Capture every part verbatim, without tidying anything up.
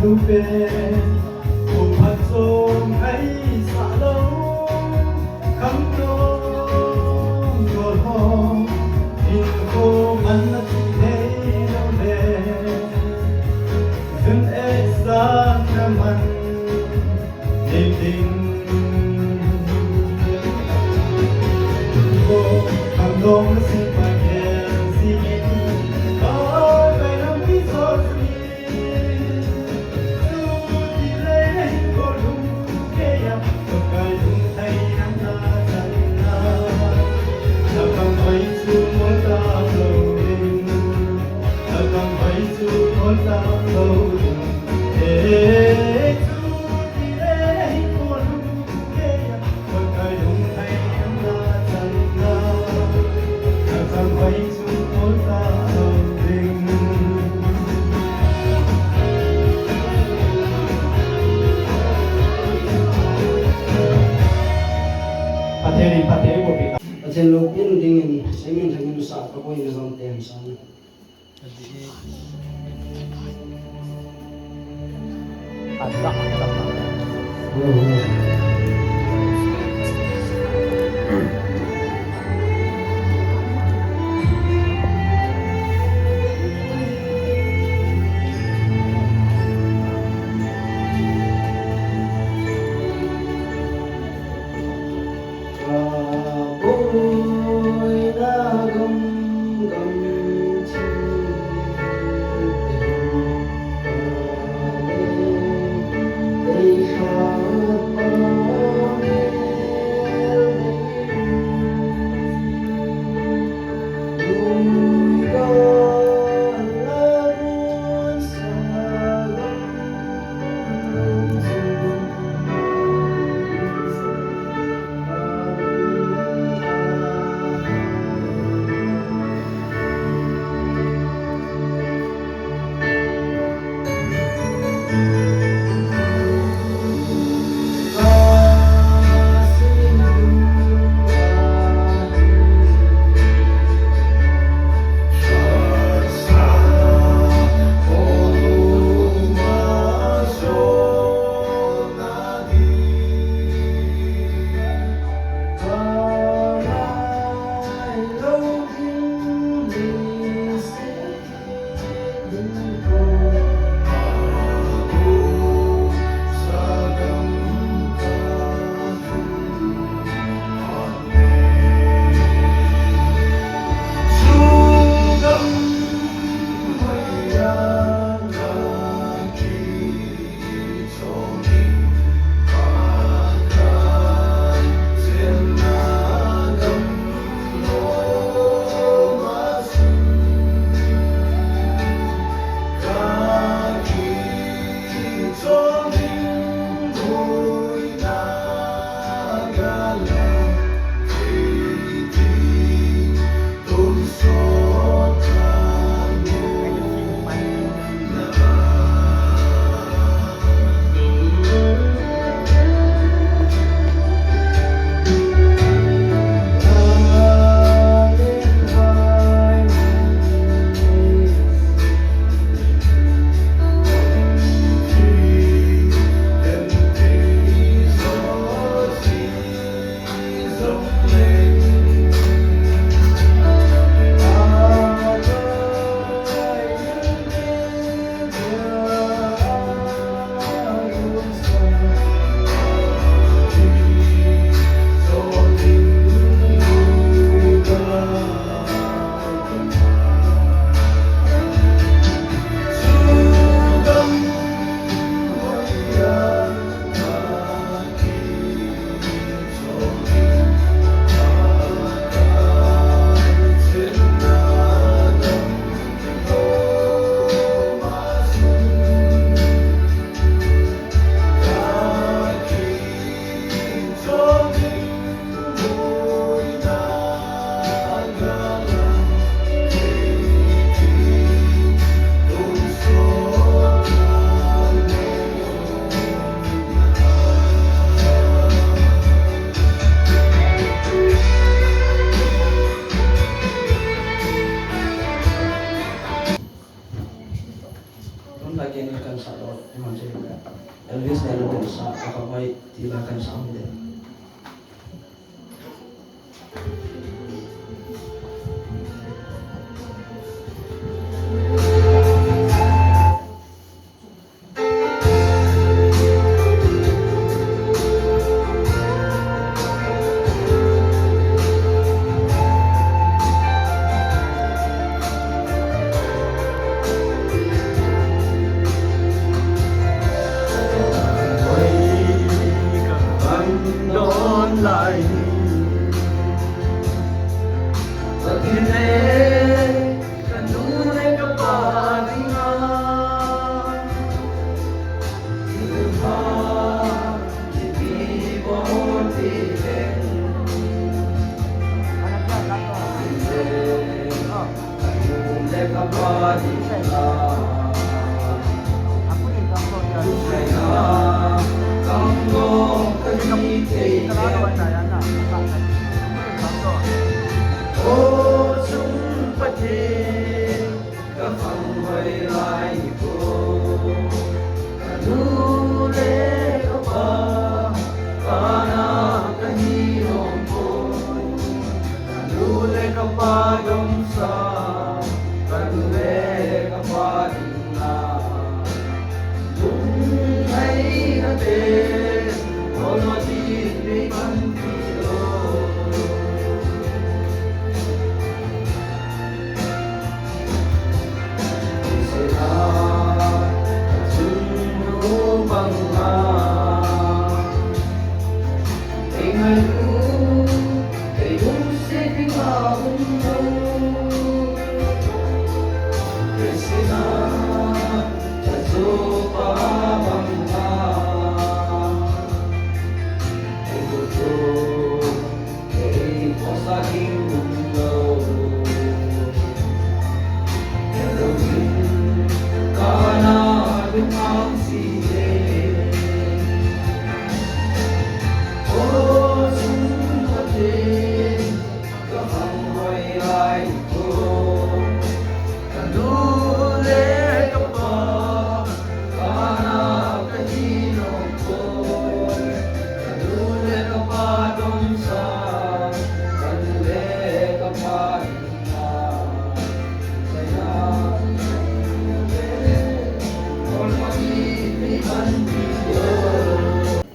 Pe, uphat song kai sa lo, kham tong gol ho, in ko man na ti thei lo le, dun e sa na man, ni ding. Ko, kham tong na si pa ke, si ni, ko, kai na mi so si. Pathen in, Pathen in, Pathen loupina dingin, seimin thangin sa ka boina jong ten sa. Elvis ne ana bol sa, Ka Khanghoi ti la kan sa hung le.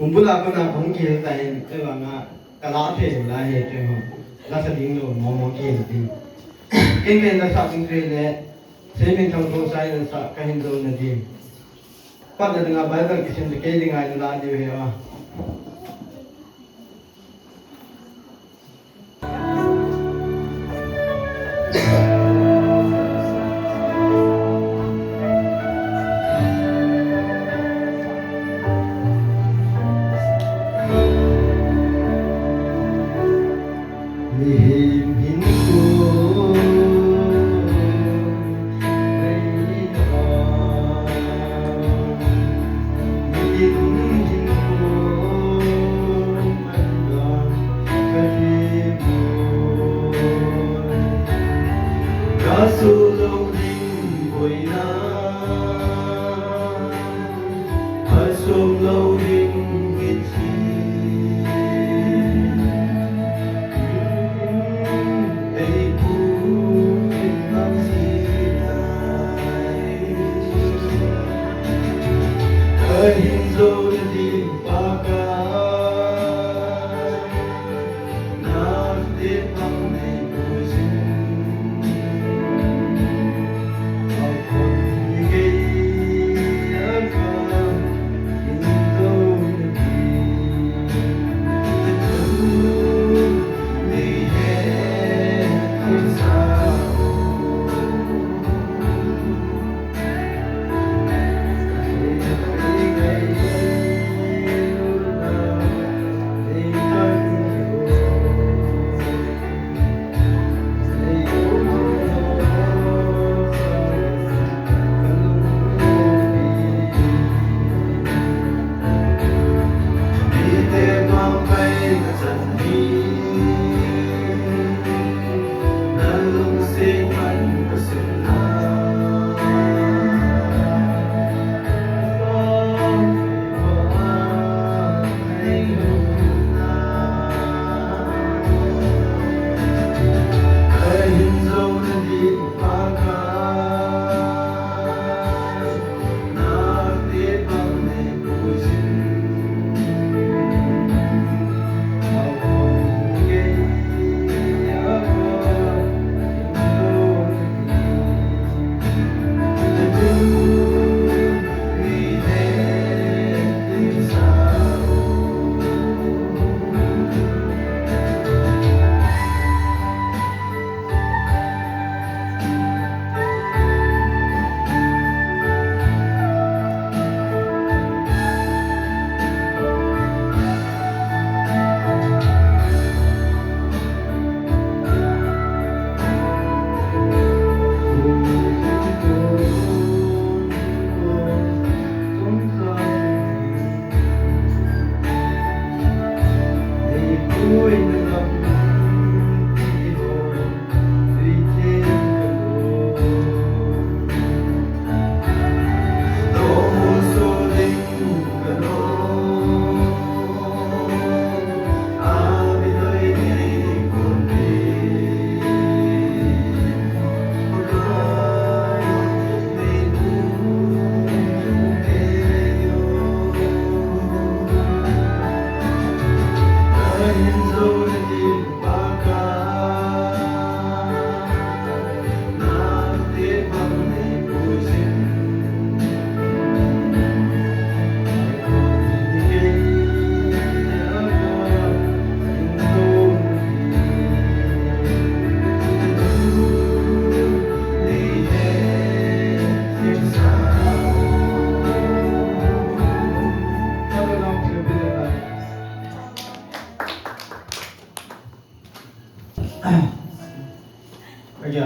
Kumbula kona kahung kihel tahin, keiman a kala phe la he te ho. La sa ding lou, mo mo kihel ding. Kei ngen la sa ding phe le, Seiminthang Khongsai in sa kahin jou na ding. Patna dinga Bible kisim te kei dinga in la diu hi a.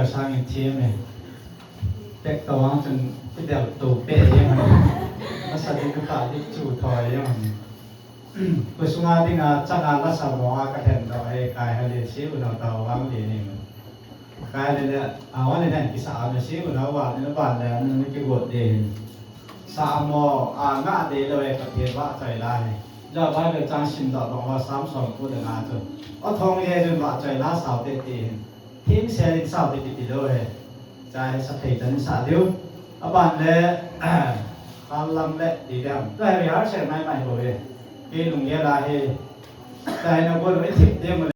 Sangin thiem e. Tek to ang chun kidel to pe jeng. Masa ding ka di chu thoi jeng. Kusunga dinga changa la sa mo a ka then to e kai ha le si u no to wang le ni. Kai le le a wa le then kisa a le si u no wa le ban le ni ki go de. Sa mo a nga de lo e ka the wa chai la ni. Ja Bible chang sim do bang wa Sam som pu de nga chu. O thong ye jun wa chai la sa te te. Thim se rin sao ti ti lo he. Cha he sa thei chan sa diu. Aban le, hal lam le ti dam. Tu he rehearsal mai mai ho he. Ke lung ye la he. Cha he na go lo e thip de mo